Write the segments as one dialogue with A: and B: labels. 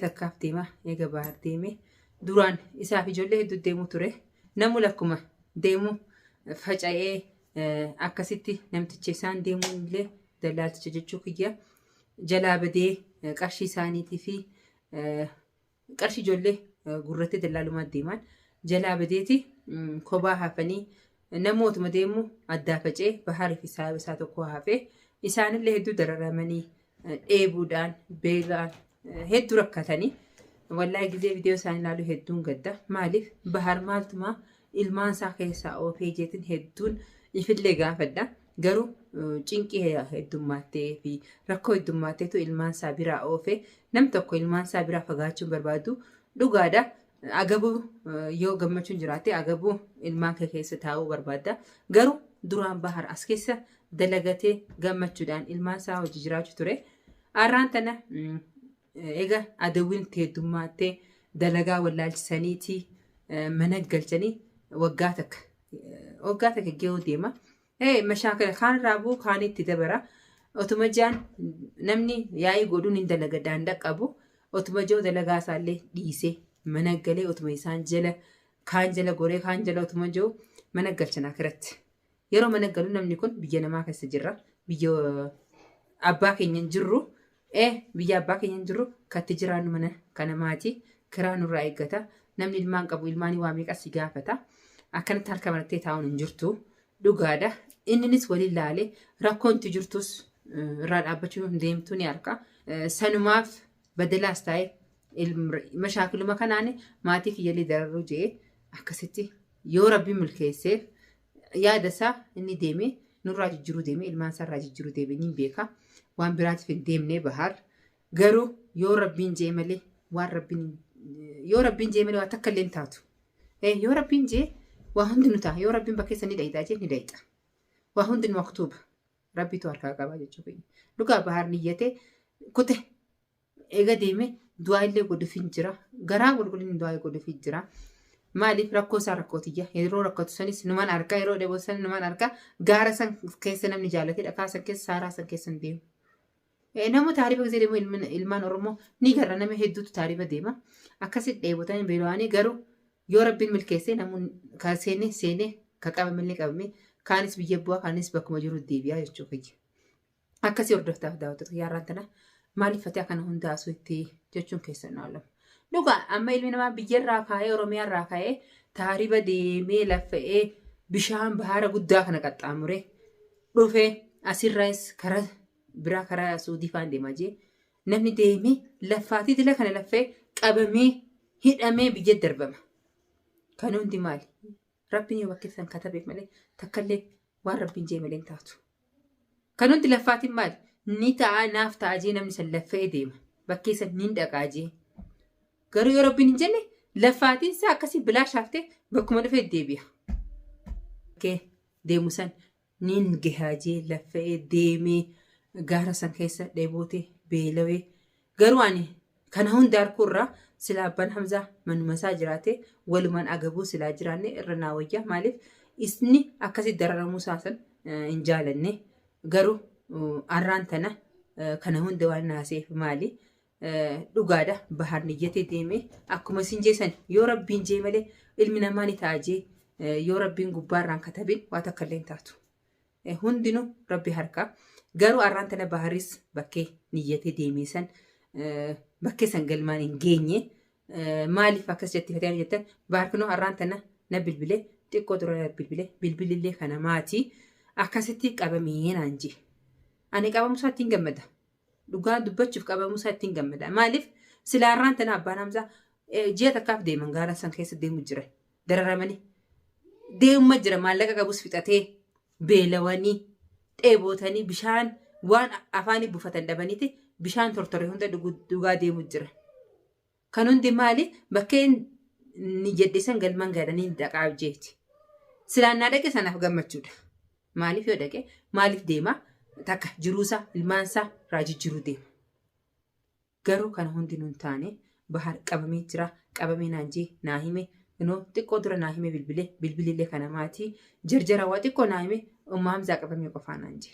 A: Takkaaf deema eega Bahar deeme duraan isaaf ijoollee hedduu deemu ture. Namu lakkuma deemu faca'ee akkasitti namticha isaan deemuun illee dallaalticha jechuu kiyya jalaa badee qarshii isaaniitii fi qarshii ijoollee gurrattee dallaalumaa deeman jalaa badeeti kophaa hafanii namootuma deemu addaa faca'ee Baharii fi saahiba isaa tokko hafee isaanillee hedduu dararamanii dheebuudhaan beelaan hedduu rakkatanii. Wallaahi gizee viidiyoo isaanii ilaalu hedduun gadda. Maaliif Bahar maaltumaa ilmaan isaa keessaa oofee jeetin hedduun ifillee gaafadha. Garuu cinqii heddummaatee fi rakkoo heddummaatteetu ilmaan isaa biraa oofee nam tokko ilmaan isaa biraa fagaachuu barbaadu dhugaadha. Agabuu yoo gammachuun jiraate agabuu ilmaan kee keessa taa'uu barbaadda. Garuu duraan Bahar as keessa dalagatee gammachuudhaan ilmaan isaa hojii jiraachuu ture. Arraan tana eega adawwiin itti heddummaattee dalagaa wallaalchisaniitii mana galchanii waggaa takka waggaa takka gahuu deema. Mashaakala kaan irraa bu'u kaan itti dabara. Otuma jaan namni yaa'ii godhuun hin dalaga daandaq qabu. Otuma jiru dalagaa isaallee dhiisee mana galee otuma isaan jala kaan jala goree kaan jala otuma jiru mana galchan akiratti. Yeroo mana galu namni kun biyya namaa keessa jirra. Biyya abbaa keenya hin jirru. Biyya abbaa keenya hin jirru katti jiraannu mana kana maatii kiraa nurraa eeggata. Namni ilmaan qabu ilmaanii waa meeqa si gaafata. Akkanatti harka marattee taa'uun hin jirtu. Dhugaadha. Inninis waliin laalee rakkoon itti jirtus irraa dhaabbachuu hin deemtu ni arka. Sanumaaf badalaas taa'e mashaakiluma kanaan maatii kiyyallee dararuu jee akkasitti yoo rabbi milkeesseef yaada isaa inni deemee nurraa jijjiiruu deemee ilmaan isaa irraa jijjiiruu deemee ni beeka. Waan biraatiif hin deemnee Bahar. Garuu yoo rabbiin jee malee waan rabbiin yoo rabbiin jee malee waa takka illee hin taatu. Yoo rabbiin jee waa hundi nu ta'a. Yoo rabbiin bakka isa ni dhayxaa jee ni dhayxa. Waa hundi nu maktuuba. Rabbitu harkaa qaba jechuu keenya. Dhugaa Bahar niyyatee kute Eega deeme du'aa illee godhuufin jira. Garaa qulqullinni du'aa godhuufin jira. Maaliif rakkoo isaa rakkoo tiyya. Yeroo rakkatu sanis numan arka yeroo dheeboo san numan arka gaara san keessa namni jaalate dhakaa san keessa saaraa san keessa hin deemu. Nama taarifa gisee deemu ilmaan Oromoo ni garra nama hedduutu taarifa deema. Akkasitti dheebotanii beela'anii garuu yoo rabbiin milkeessee namoonni ka seene seenee ka qabamillee qabamee kaanis biyya bu'aa kaanis bakkuma jiru deebi'aa jechuu kiyya. Akkasii hordoftaaf daawwattoota kiyya har'aan tana maaliif fatee kana hunda asuu itti jechuun keessan na oolama. Dhugaa amma ilmi namaa biyyarraa kaa'ee Oromiyaarraa kaa'ee taariba deemee laffa'ee bishaan bahara guddaa kana qaxxaamuree dhufee asirraayis karaa biraa karaa Suudii faan deemaa jee namni deemee laffaatii dila kana laffee qabamee hidhamee biyya darbama. Kan hundi maali? Rabbiin yoo bakkeessan katabeef malee takkallee waan rabbiin jee malee hin taatu. Kan hundi laffaatiin maali? Ni ta'a naaf ta'a jee namni san laffa'ee deema. Bakkee san niin dhaqaa jee. Garuu yoo rabbiin hin jenne laffaatiin isaa akkasii bilaash haftee bakkuma dhufee deebi'a. Bakkee deemu san niin gahaa jee laffa'ee deemee gaara san keessa dheebootee beelawee Garuu ani kana hunda arguu irraa silaa abbaan Hamzaa manuma isaa jiraatee walumaan agabuu silaa jiraanne irra naa wayya. Maaliif isni akkasi dararamuu isaa san hin jaalanne. Garuu arraan tana kana hunda waan naaseef maali? Dhugaadha Bahar niyyatee deeme akkuma isin jeesan yoo rabbiin jee malee ilmi namaa ni ta'a jee yoo rabbiin gubbaarraan katabin waa takka illee hin taatu. Hundinu rabbi harka. Garuu arraan tana Baharis bakkee niyyatee deemee san bakkee san galmaan hin geenye. Maaliif akkas jetti fatee jettan Bahar kunoo arraan tana na bilbile xiqqoo dura na bilbile bilbilillee kana maatii akkasitti qabamee naan jee. Ani qabamuu isaatti hin gammada. Dhugaa dubbachuuf qabamuu isaatti hin gammada. Maaliif silaa arraan tana abbaan Hamzaa ji'a takkaaf deeman gaara san keessa deemu jira. Dararamanii. Deemuma jira maallaqa qabus fixatee beelawanii dheebootanii bishaan waan afaanii bufatan dhabaniiti bishaan tortore hunda dhugaa deemu jira. Kan hundi maali bakkeen ni jedhe san galman gadhanii dhaqaa jeeti. Silaan naa dhaqe sanaaf gammachuudha. Maaliif yoo dhaqe maaliif deema takka jiruusaa ilmaansaa raajii jiruu deema. Garuu kana hundinuu hin taane Bahar qabamee jira qabamee naan jee naa hime inoo xiqqoo dura naa hime bilbile bilbilillee kana maatii jarjara waa xiqqoo naa hime umma Hamzaa qabamee qofaa naan jee.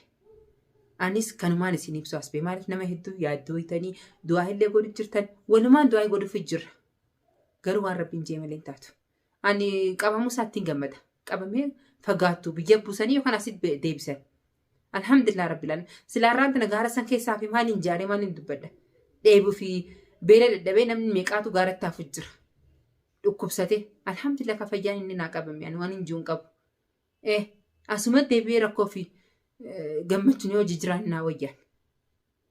A: Anis kanumaan isin ibsu as ba'e. Maaliif nama hedduu yaaddooytanii du'aa illee godhu jirtan, walumaan du'aa godhuuf jirra. Garuu waan Rabbiin jee malee hin taatu. Ani qabamuu isaatti hin gammada. Qabamee fagaattu biyya buusanii yookaan asitti deebisan. Alhamdulillah Rabbil Aalamiin. Silaa irraan tana gaara san keessaa fi maaliin jaaree maaliin dubbadha. Dheebuu fi beela dadhabee namni meeqaatu gaaratti hafu jira. Dhukkubsatee alhamdulillah ka fayyaan inni naa qabame ani waan hin jiru hin qabu. Asuma deebi'ee rakkoo fi gammachuun yoo jijjiiraan naa wayya.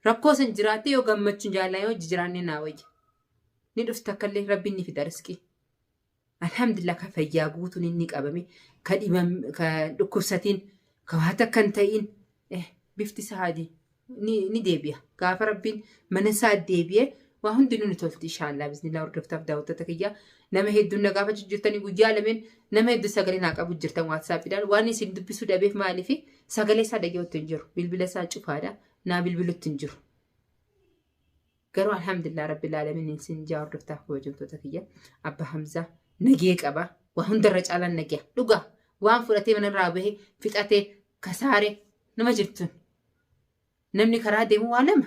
A: Rakkoo san jiraattee yoo gammachuun jaallaan yoo jijjiiraanne naa wayya. Ni dhufta akkallee Rabbiin ni fida riskii. Alhamdulillah ka fayyaa guutuun inni qabame, ka dhibam, ka dhukkubsatiin, ka waa takka hin ta'in, bifti isaa adii ni deebi'a. Gaafa Rabbiin mana isaa deebi'e waa hundinuu ni tolti inshaallah bismillah. Hordoftaaf daawwattoota kiyya, nama hedduun na gaafachuu jirtanii, guyyaa lameen nama hedduu sagalee naa qabu jirtan WhatsAppiidhaan. Waan isin dubbisuu dhabeef maaliif sagalee isaa dhaga'utti hin jiru, bilbila isaa cufaadha, naa bilbilutti hin jiru. Garuu alhamdulillah Rabbil Aalamiin isin jaa. Hordoftaaf kabajamtoota kiyya, Abba Hamzaa nagee qaba. Waa hundarra caalaan nagee dhugaa waan fudhatee manarraa bahee fixatee kasaare nama jirtun. Namni karaa deemu waa lama.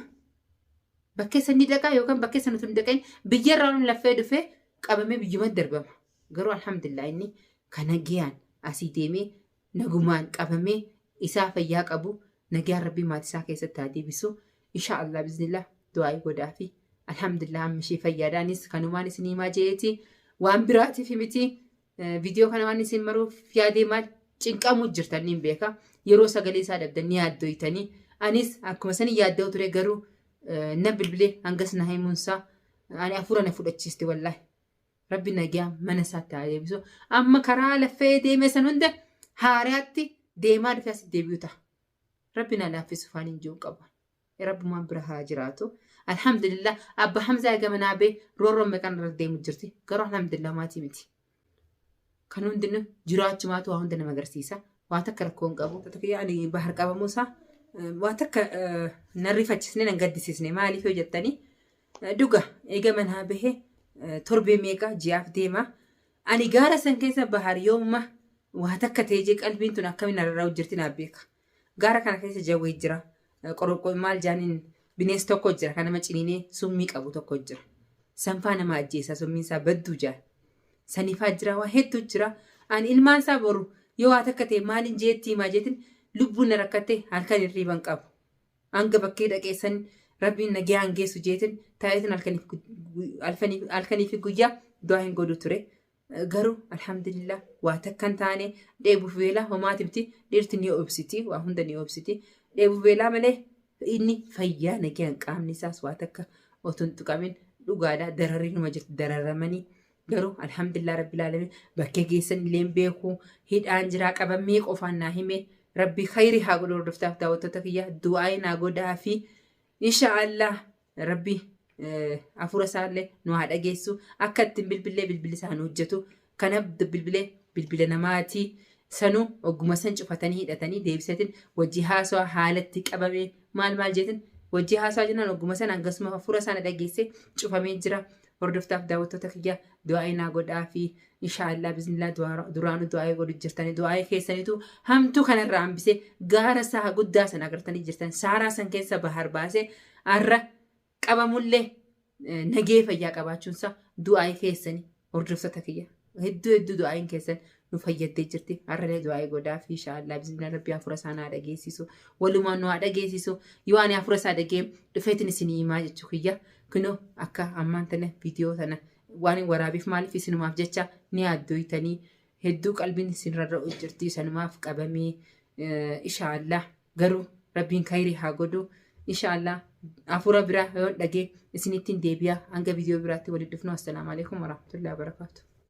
A: Bakkee san ni dhaqaa yookaan bakkee sana utuu hin dhaqin biyyarraa nu laffee dhufee qabamee biyyumatti darbama. Garuu alhamdulillah inni ka nagayaan asii deemee nagumaan qabamee isaa fayyaa qabu, nagaan Rabbii maatii isaa keessatti haa deebisu. Insha Allah biznillah du'aa godhaa fi alhamdulillah amma ishee fayyaadhaanis kanumaan isin himaa jeeti, waan biraatiif miti. Viidiyoo kana waan isin maruuf yaadee maal cinqamuu jirtan niin beeka. Yeroo sagalee isaa dhabdan ni yaaddoytanii. Anis akkuma sanii yaadda'u ture, garuu na bilbilee hangas na himuunsaa ani hafuura na fudhachiiste wallaahi. Rabbi nagaa mana isaatti haa deebisu. Amma karaa laffee deeme san hunda haaraatti deemaa dhufee as deebi'u ta'a. Rabbi na laaffisu faan hin jiru qabu. Rabbumaan bira haa jiraatu. Alhamdulillah Abba Hamzaa eega manaa bee roorroon meeqaan irra deemu jirti. Garuu alhamdulillah maatii miti. Kan hundinuu jiraachumaatu waa hunda nama agarsiisa. Waa takka rakkoo hin qabu. Ani Bahar qabamuusaa waa takka nan rifachisne, nan gaddisiisne. Maaliif yoo jettanii, dhuga eega manaa bahee torbee meeqa ji'aaf deema. Ani gaara san keessa Bahar yoomma waa takka ta'ee jee qalbiin tun akkamiin narraa jirti naaf beeka. Gaara kana keessa jawwee jira. Qoroqqoo maal jaaniin bineensi tokko jira kan nama ciniinee summii qabu tokko jira. Sanfaa nama ajjeesa, summiin isaa badduu jira. Sanifaa jira, waa hedduu jira. Ani ilmaan isaa boru yoo waa takka ta'e maaliin jeetti himaa jeetin lubbuun na rakkatte, halkan hirriiban qabu. Hanga bakkee dhaqeessan Rabbiin nagayaan geessu jeetin taa'eetin halkanii fi guyyaa du'aa hin godhu ture. Garuu alhamdulillah waa takka hin taane. Dheebuuf beelaa homaati miti, dhiirti ni obsiti, waa hunda ni obsiti. Dheebuuf beelaa malee inni fayyaa nagayaan qaamni isaas waa takka otoo hin tuqamin dhugaadha, dararri numa jirti, dararamanii. Garuu alhamdulillah Rabbil Aalamiin bakkee geessan illee hin beeku, hidhaan jiraa qabamee qofaan naa hime. Rabbi khayri haa godhu. Hordoftaaf daawwattoota kiyya, du'aa naa godhaa fi insha Allah Rabbi hafuura isaallee nu haa dhageessu. Akka ittiin bilbilee bilbilli isaa nu hojjetu kana bilbilee bilbila namaatii sanuu ogguma san cufatanii hidhatanii deebisatin wajji haasawaa haalatti qabamee maal maal jeetin wajji haasawaa jennaan ogguma san hangasuma hafuura isaa na dhageesse cufamee jira. Hordoftaaf daawwattoota kiyya, du'aa naa godhaa fi inshaallah bismillah duraanuu du'aa godhu jirtanii, du'aa keessaniitu hamtuu kanarraa hambisee gaara isaa guddaa san agartanii jirtan, saaraa san keessa Bahar baasee har'a qabamullee nagee fayyaa qabaachuunsaa du'aa keessanii. Hordoftoota kiyya, hedduu hedduu du'aayin keessan nu fayyaddee jirti. Har'alee du'aa godhaa fi inshaallah bismillah Rabbi hafuura isaa naa dhageessisu, walumaan nu haa dhageessisu. Yoo ani hafuura isaa dhagee dhufeetin isinii himaa jechuu kiyya. Kunoo akka ammaan tana viidiyoo tana waan hin waraabiif maaliif isinumaaf jecha ni yaaddoytanii, hedduu qalbiin isin rarra'u jirti, sanumaaf qabamee inshaallah. Garuu Rabbiin khayrii haa godhu. Inshaallah hafuura biraa yoo dhagee isinittiin deebi'a. Hanga viidiyoo biraatti walitti dhufnu, assalaamu alaikum warahmatullahi wabarakaatu.